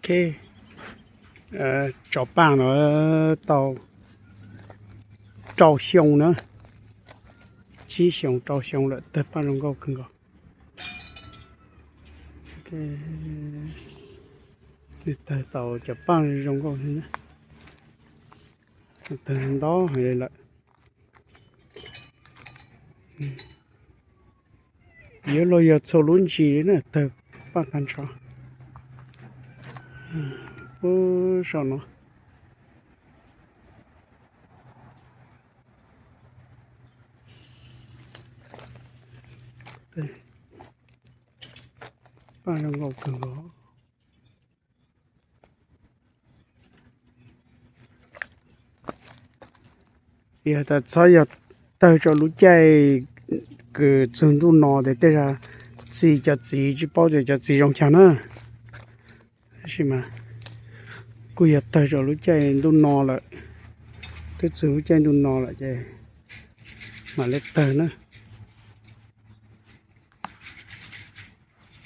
Ok, tso paj no tau rau xyoo na, tsib xyoo rau xyoo lawm, tawg paj zoo nkauj kawg nkaus. Nws tawg tau cov paj zoo nkauj, tawg ntau heev li lawm. Yuav luag yog txhua lub ntsis na, tawg paj tag nrho. Puag saum no, paj zoo nkauj kawg nkaus. Yog tas txhob yog tawg rau lub caij kws txug ntuj no tes tej zag txi cov txiv tsis paub tias cov txiv zoo cas na. Tab sis mas kuj yog tawg rau lub caij ntuj no lawm, twb txug lub caij ntuj no lawm ces mam li tawg na.